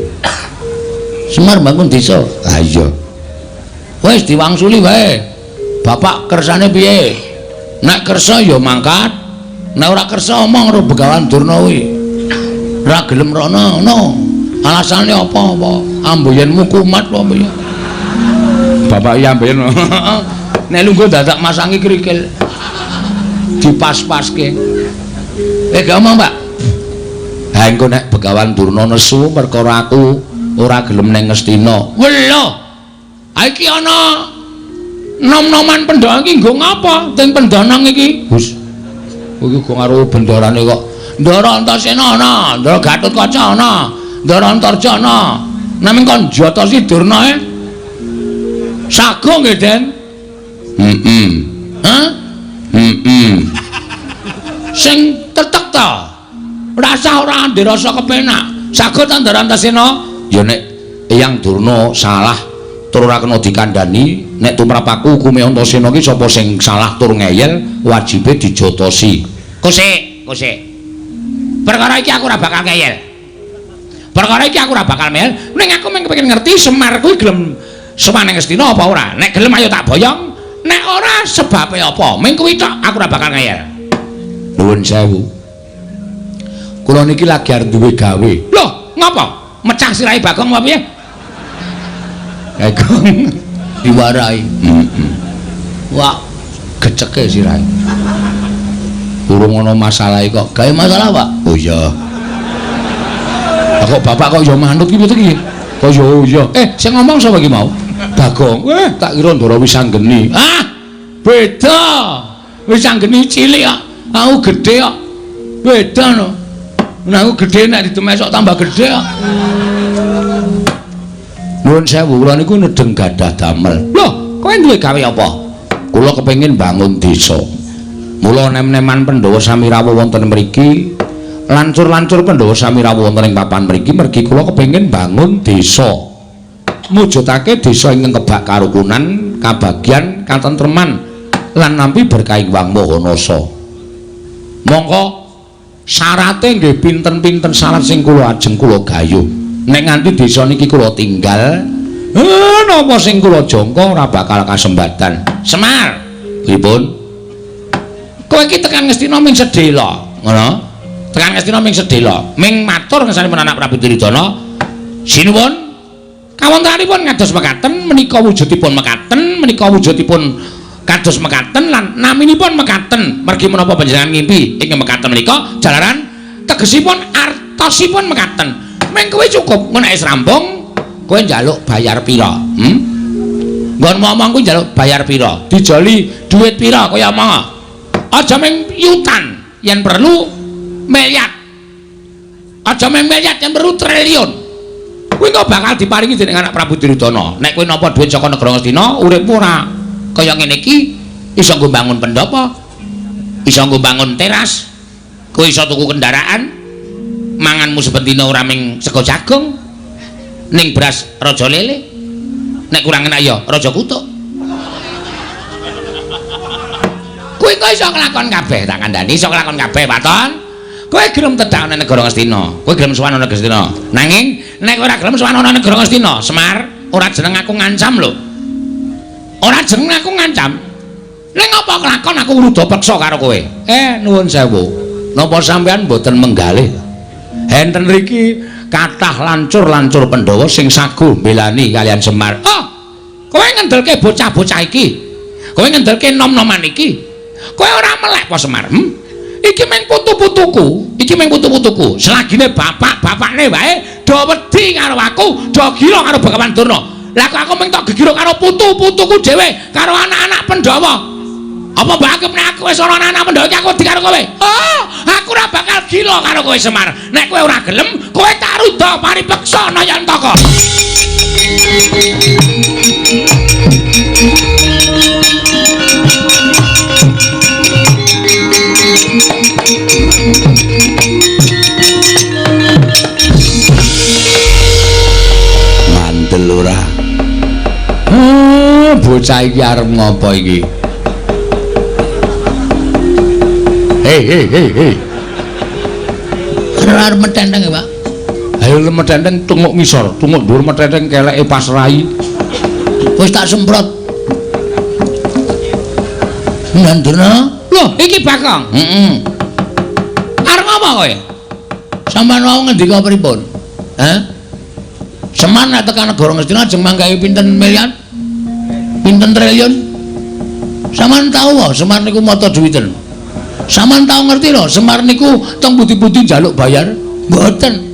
Semar bangun desa. Ha iya. Wis diwangsuli wae. Bapak kersane piye? Nek kersa ya mangkat. Nek ora kersa omong karo Begawan Durna kuwi. Ora gelem rono ngono. Alasane apa-apa? Amboyenmu kumat apa piye? Bapak iya amboyen. Nek lungguh dadak masangi krikil. Dipas-paske. Gak omong, Pak. Ha engko nek Begawan Durna nesu perkara aku ora gelem ning Ngastina. Welo. Ha iki ana nom-noman Pandhawa iki nggo ngapa? Teng Pendanang iki. Gus. Iki go karo bendarane kok. Ndara Antasena ana, Ndara Gatotkaca ana, Ndara Antarja ana. Naming kon jotosi Durna e. Sago nggih, Den. Heeh. Hah? Heeh. Sing tetek ta. Rasa ora ndek rasa kepenak. Sago ta Ndara Antasena? Ya nek Eyang Durna salah tur ora kena dikandhani, nek tumrap aku hukume Antasena ki sapa sing salah tur ngeyel wajibe dijotosi. Kosek, kosek. Perkara iki aku ora bakal ngeyel. Perkara iki aku ora bakal ngeyel, ning aku mung kepengin ngerti Semar kuwi gelem sowan ning Ngastina apa ora. Nek gelem ayo tak boyong, nek ora sebabe apa? Mung kuwi tok aku ora bakal ngeyel. Nuwun sewu. Kula niki lagi arep duwe gawe. Loh, ngapa? Mecah sirahe Bagong apa piye? Bagong diwarai. Heeh. Wah, geceke sirahe. Durung ana masalah kok. Gawe masalah, Pak? Oh iya. Lah kok bapak kok ya manut ki piye iki? Kok ya oh iya. Sing ngomong sapa iki mau? Bagong. Tak kira Ndara Wisanggeni. Ah, beda. Wisanggeni cilik kok. Aku gedhe kok. Beda no. Nah, aku gedhe nek ditemesok tambah gedhe kok. Nuwun sewu, kula niku nedeng gadah damel. Loh, kowe duwe gawe apa? Kula kepengin bangun desa. Mula nem-neman Pandhawa sami rawuh wonten mriki, lancur-lancur Pandhawa sami rawuh wonten ing papan mriki mergi kula kepengin bangun desa. Mujudake desa ingkang kebak karukunan, kabagyan, katentreman lan nampi berkah Hyang Maha Nasa. Mongko syarate nggih pinten-pinten syarat sing kula ajeng kula gayuh. Nek nganti desa niki kula tinggal, napa sing kula jangka ora bakal kasembatan. Semar, pripun? Kowe iki tekan Ngastina ming sedhela, ngono? Tekan Ngastina ming sedhela, ming matur ngersanipun anak Prabu Duryudana. Sinuwun, kawontenanipun kados mekaten, menika wujudipun mekaten, menika wujudipun kados mekaten lan naminipun mekaten. Mergi menapa panjenengan ngimpi ing mekaten menika jalaran tegesipun artosipun mekaten. Ming kowe cukup, ngono nek wis rampung, kowe njaluk bayar pira? Nggon ngomong kuwi njaluk bayar pira? Dijoli duit pira kowe omong? Aja mung yutan, yen perlu miliar. Aja mung miliar, yen perlu triliun. Kuwi kok bakal diparingi dening anak Prabu Duryudana. Nek kowe nampa dhuwit saka negara Ngastina, uripmu ora kaya ngene iki, iso nggo bangun pendhapa, iso nggo bangun teras, kowe iso tuku kendaraan, manganmu saben dina ora mung sego jagung, ning beras raja lele. Nek kurang enak ya raja kutuk. Kowe kok iso nglakon kabeh, tak kandhani iso nglakon kabeh, Waton. Kowe gelem tedhak nang negara Ngastina, kowe gelem sowan nang Ngastina. Nanging nek ora gelem sowan nang negara Ngastina, Semar, ora jeneng aku ngancam lho. Ora jeneng aku ngancam. Ning apa kelakon aku ngruda peksa karo kowe? Nuwun sewu. Napa sampean mboten menggalih? Enten riki kathah lancur-lancur Pandhawa sing saguh mbelani kalian Semar. Oh, kowe ngendelke bocah-bocah iki. Kowe ngendelke nom-noman iki. Kowe ora melek apa Semar? Iki mung putu-putuku, iki mung putu-putuku. Selagine bapak-bapakne wae do wedi karo aku, do gila karo Begawan Durna. Lah kok aku mung tok gegiro karo putu-putuku dhewe, karo anak-anak Pandhawa. Apa mbok anggap nek aku wis ana anak-anak Pandhawa iki aku wedi karo kowe? Oh, aku ora bakal gila karo kowe Semar. Nek kowe ora gelem, kowe tak ruda paripeksa Nayantaka. Mandel ora? Bocah iki arep ngopo iki? Hei hei hei hei. Arep metenteng ya, Pak. Ayo metenteng tunguk ngisor, tunguk dhuwur metenteng keleke pas rai. Wis tak semprot. Nandurna. Loh, iki Bagong. Heeh. Arep ngapa kowe? Sampeyan wau ngendika pripun? Hah? Semar nek tekan negara Ngastina ajeng manggahi pinten miliar? Pinten triliun? Sampeyan tau wae Semar niku mata duwiten. Sampeyan tau ngerti lho, Semar niku teng pundi-pundi njaluk bayar? Mboten.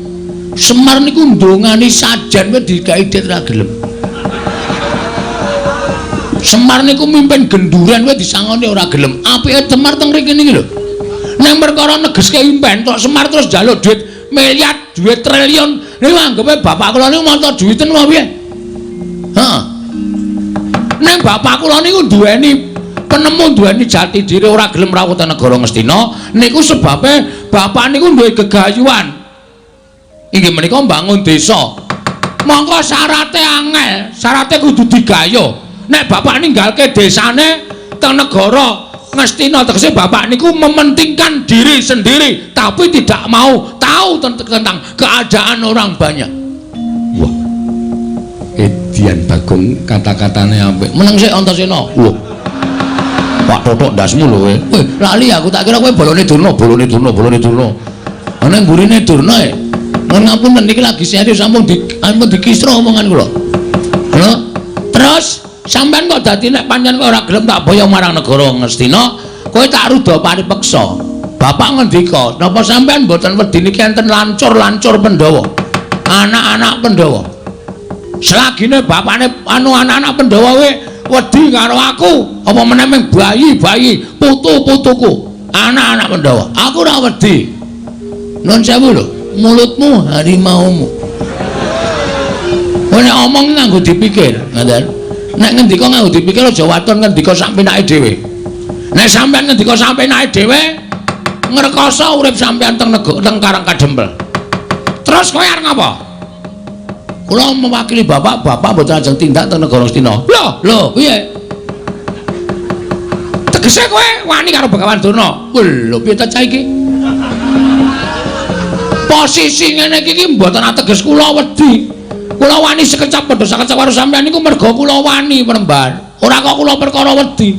Semar niku ndongani sajen wis dikai dit ra gelem. Semar niku mimpin genduren wis disangoni ora gelem. Apike Semar teng mriki niki lho. Nek perkara negeske impen tok Semar terus njaluk duit miliar, duit triliun. Niku anggepe bapak kula niku manca duwiten apa piye? Heeh. Nek bapak kula niku duweni penemu, duweni jati diri, ora gelem rawuh teng negara Ngastina, niku sebabe bapak niku duwe gegayuhan. Inggih menika mbangun desa. Mongko syarate angel, syarate kudu digayuh. Nek bapak ninggalke desane teng negara Ngastina, tegese bapak niku mementingkan diri sendiri tapi tidak mau tahu tentang keadaan orang banyak. Wah. Edian Bagong kata-katane apik. Meneng sik Antasena. Wah. Pak totok ndasmu lho kowe. Weh, lali aku tak kira kowe bolone Durna, bolone Durna, bolone Durna. Ana mburine Durna e. Ngapunten niki lagi serius sampun dikisra omongan kula. Lho, terus sampean kok dadi nek pancen kowe ora gelem tak boyong marang negara Ngastina, kowe tak ruda paripeksa. Bapak ngendika, napa sampean mboten wedi niki enten lancur-lancur Pandhawa? Anak-anak Pandhawa. Selagine bapakne anu anak-anak Pandhawa kowe wedi karo aku, apa meneh ming bayi-bayi putu-putuku, anak-anak Pandhawa. Aku ora wedi. Nuwun sewu lho, mulutmu harimaumu. Kowe nek omong nganggo dipikir, ngoten. Nek ngendika nganggo dipikir aja waton ngendika sak penake dhewe. Nek sampean ngendika sak penake dhewe, ngrekoso urip sampean teng teng Karang Kadempel. Terus kowe arep ngapa? Kula mewakili bapak, bapak mboten ajeng tindak teng negara Ngastina. Lho, lho, piye? Tegese kowe wani karo Begawan Durna. Lho, piye ta cah iki? Posisi ngene iki mboten ateges kula wedi. Kula wani sekecap padha sakecap karo sampean niku merga kula wani Premban. Ora kok kula perkara wedi.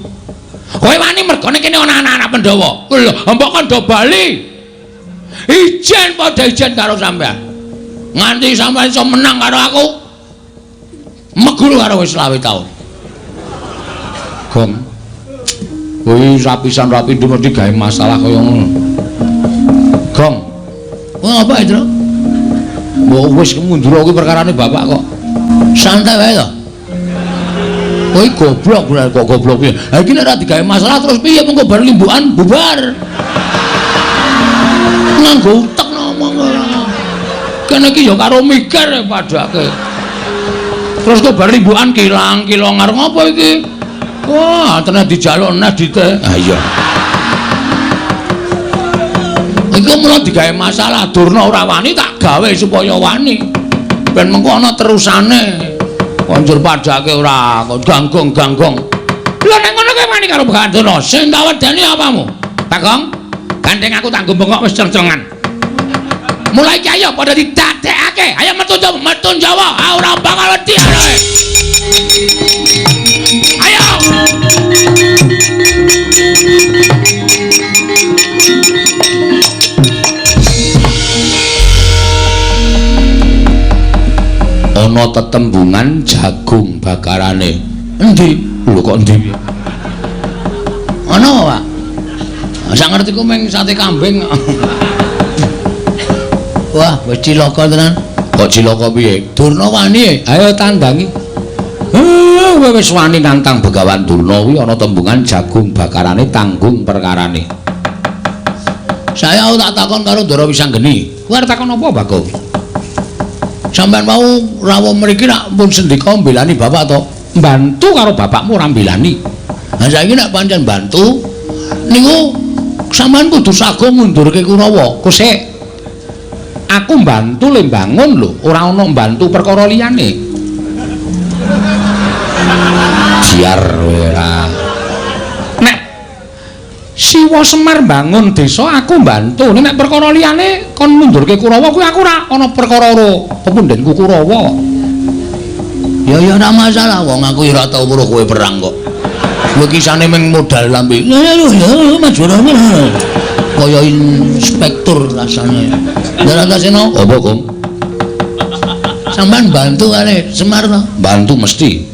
Kowe wani mergane kene ana anak-anak Pandhawa. Lho, mbok kandha bali. Ijen padha ijen karo sampean. Nganti sampean iso menang karo aku. Meguru karo wis 25 taun. Gong. Kuwi rapisan rapi mesti gawe masalah kaya ngono. Gong. Wah, apa itu? Mbok wis mundur kuwi perkarane bapak kok. Santai wae to. Kowe goblok kok goblok piye? Ha iki nek ora digawe masalah terus piye mengko bar limbukan bubar. Nganggo utek ngomong ora. Kene iki ya karo mikir padake. Terus kok bar limbukan kilang-kilong arep ngopo iki? Wah, tenan dijaluk neh dite. Ha iya. Iku mula digawe masalah Durna ora wani tak gawe supaya wani. Ben mengko ana terusane. Konjur padake ora ganggong-ganggong. Lha nek ngono kowe wani karo Begawan Durna, sing tak wedeni apamu? Bagong, gandeng aku tak bengok wis ceng-cengan. Mulai iki ayo padha didadekake. Ayo metu Jawa, metu Jawa. Ah ora bakal wedi ae. Ayo. Ana tetembungan jagung bakarane. Endi? Lho kok endi? Ana, Pak. Sak ngertiku mung sate kambing. Wah, wis cilaka tenan. Kok cilaka piye? Durna wani. Ayo tandangi. Wis wani nantang Begawan Durna kuwi ana tembungan jagung bakarane tanggung perkarane. Saya tak takon karo Ndara Wisanggeni. Kowe arep takon apa, Bagong? Sampeyan mau rawuh mriki nak pun sendika mbelani bapak to? Mbantu karo bapakmu ora mbelani. Lah saiki nek pancen bantu niku sampeyan kudu sago ngundurke Kurawa. Kosek. Aku mbantu le mbangun lho, ora ana mbantu perkara liyane. Biar ora. Nek Siwa Semar mbangun desa aku mbantu. Nek perkara liyane kon mundurke Kurawa kuwi aku ora ana perkara karo pepundhenku Kurawa. Ya ya ora masalah wong aku ya ora tau weruh kowe perang kok. Kowe kisane mung modal lambe. Ya ya ya maju rene. Kaya inspektur rasane. Ndara Antasena, apa, Gong? Sampeyan bantu kare Semar to? Bantu mesti.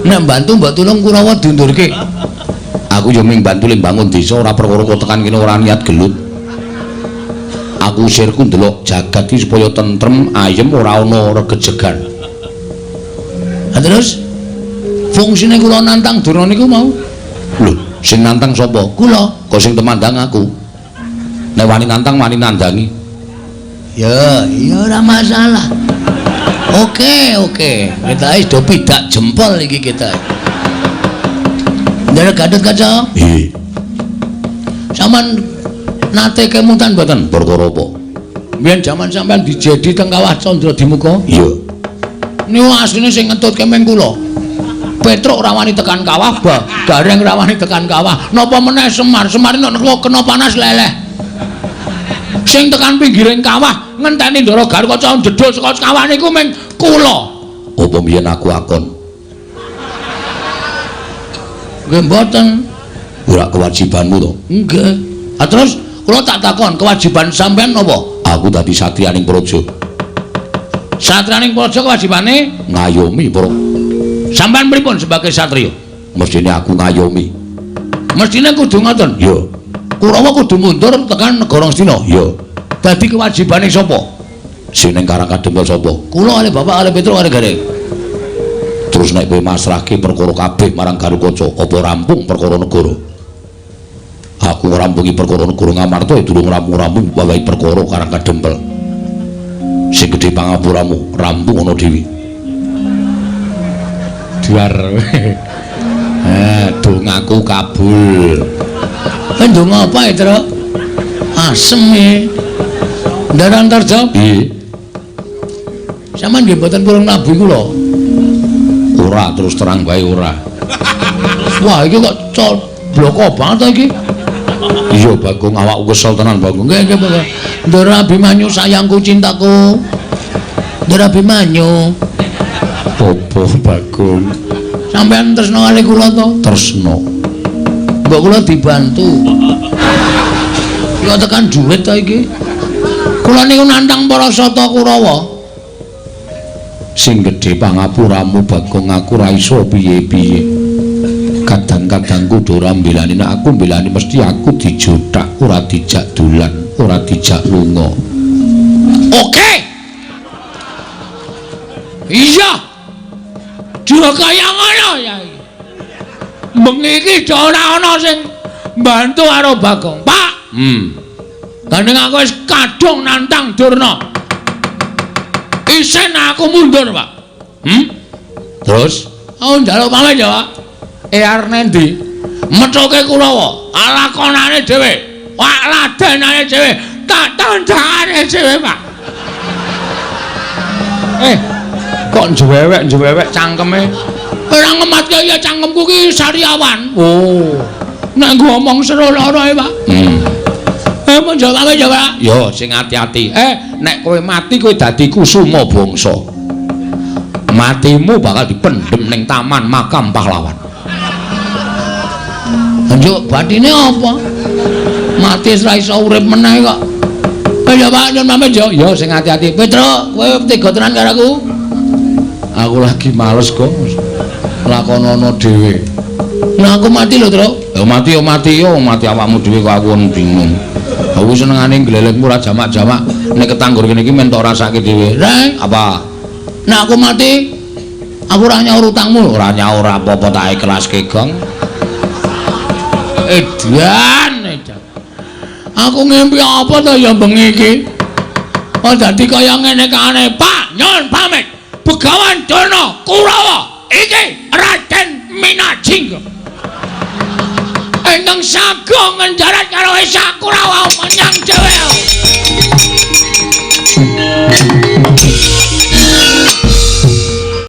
Nek bantu mbok tulung Kurawa diundurke. Aku yo ming bantu ling bangun desa ora perkara kok tekan kene ora niat gelut. Aku sirku ndelok jagat iki supaya tentrem, ayem ora ana regejegan. Ha terus fungsine kula nantang Durna niku mau. Lho, sing nantang sapa? Kula. Kok sing temandang aku. Nek wani nantang wani nandangi. Ya, ya ora masalah. Oke, oke. Kita wis do pidak jempol iki kita. Ndara Gatotkaca. Nggih. Sampeyan nate kemutan mboten? Perkara apa? Biyen jaman sampeyan dijedi teng Kawah Candra Dimuka. Iya. Niku asline sing ngetutke ming kula. Petruk ora wani tekan kawah, Gareng ora wani tekan kawah. Napa meneh Semar? Semar nek kena panas leleh. Sing tekan pinggiring kawah ngenteni Ndara Gatotkaca njedhul saka kawah niku ming kula. Apa mbiyen aku akon? Nggih mboten. Ora kewajibanmu to? Nggih. Ha terus kula tak takon, kewajiban sampean napa? Aku dadi satriyaning praja. Satriyaning praja kewajibane ngayomi para. Sampean pripun sebagai satriya? Mestine aku ngayomi. Mestine kudu ngoten. Iya. Kurawa kudu mundur tekan negara Ngastina. Iya. Dadi kewajibane sapa? Sing ning Karang Kadempel sapa? Kula kalih bapak kalih Petruk kalih Gareng. Terus nek kowe masrahke perkara kabeh marang Gatotkaca, apa rampung perkara negara? Aku ngrampungi perkara negara Ngamarta ya durung rampung-rampung wawahi perkara Karang Kadempel. Sing gedhe pangapuramu rampung ana dhewe. Duar. Dongaku kabul. Kowe ndonga apa ya, Truk? Asem e. Ndara Antarja? Piye? Sampeyan nggih mboten purun nabu kula. Ora, terus terang wae ora. Wah, iki kok bloko banget to iki. Iya, Bagong, awakku kesel tenan, Bagong. Nggih, nggih, Bagong. Ndara Abimanyu sayangku cintaku. Ndara Abimanyu. Apa, Bagong? Sampeyan tresna kali kula to? Tresna. Mbok kula dibantu. Kula tekan duit to iki. Kula niku nantang para sata Kurawa. Sing gedhe pangapuramu Bagong, aku ora iso piye-piye. Kadang-kadang kudu ora mbelani, nek aku mbelani mesti aku dijothak, ora dijak dolan, ora dijak lunga. Oke. Iya. Dua kaya ngono ya. Bengi iki ora ana sing mbantu karo Bagong. Pak. Gandeng aku wis kadung nantang Durna. Isin aku mundur, Pak. Terus aku njaluk pamit ya, Pak. Arep nendi? Methuke Kurawa, lakonane dhewe, wak ladenane dhewe, tak tandangane dhewe, Pak. Kok njewewek-njewewek cangkeme? Ora ngematke ya cangkemku ki sariawan. Oh. Nek nggo omong seru lara e, Pak. Mun jawab ya, Pak. Yo sing ati-ati. Nek kowe mati kowe dadi kusuma bangsa. Matimu bakal dipendhem ning taman makam pahlawan. Njuk batine apa? Mati wis ra iso urip meneh kok. Ya Pak, nyun pamit yo. Yo sing ati-ati. Petruk, kowe tega tenan karo aku. Aku lagi males kok. Lakonono dhewe. Nah aku mati lho, Truk. Ya mati yo mati yo, mati awakmu dhewe kok aku bingung. Aku senengane glelengmu ora jamak-jamak. Nek ketanggur kene iki men tok rasake dhewe. Reng, apa? Nek aku mati, aku ora nyaur utangmu. Ora nyaur apa-apa tak ikhlaske, Gong. Edan, edan. Aku ngimpi apa to ya bengi iki? Oh dadi kaya ngene kaane, Pak, nyun pamit. Begawan Durna Kurawa iki Raden Minajingga. Ingkang sago ngenjarat karo Esa Kurawa menyang dhewe.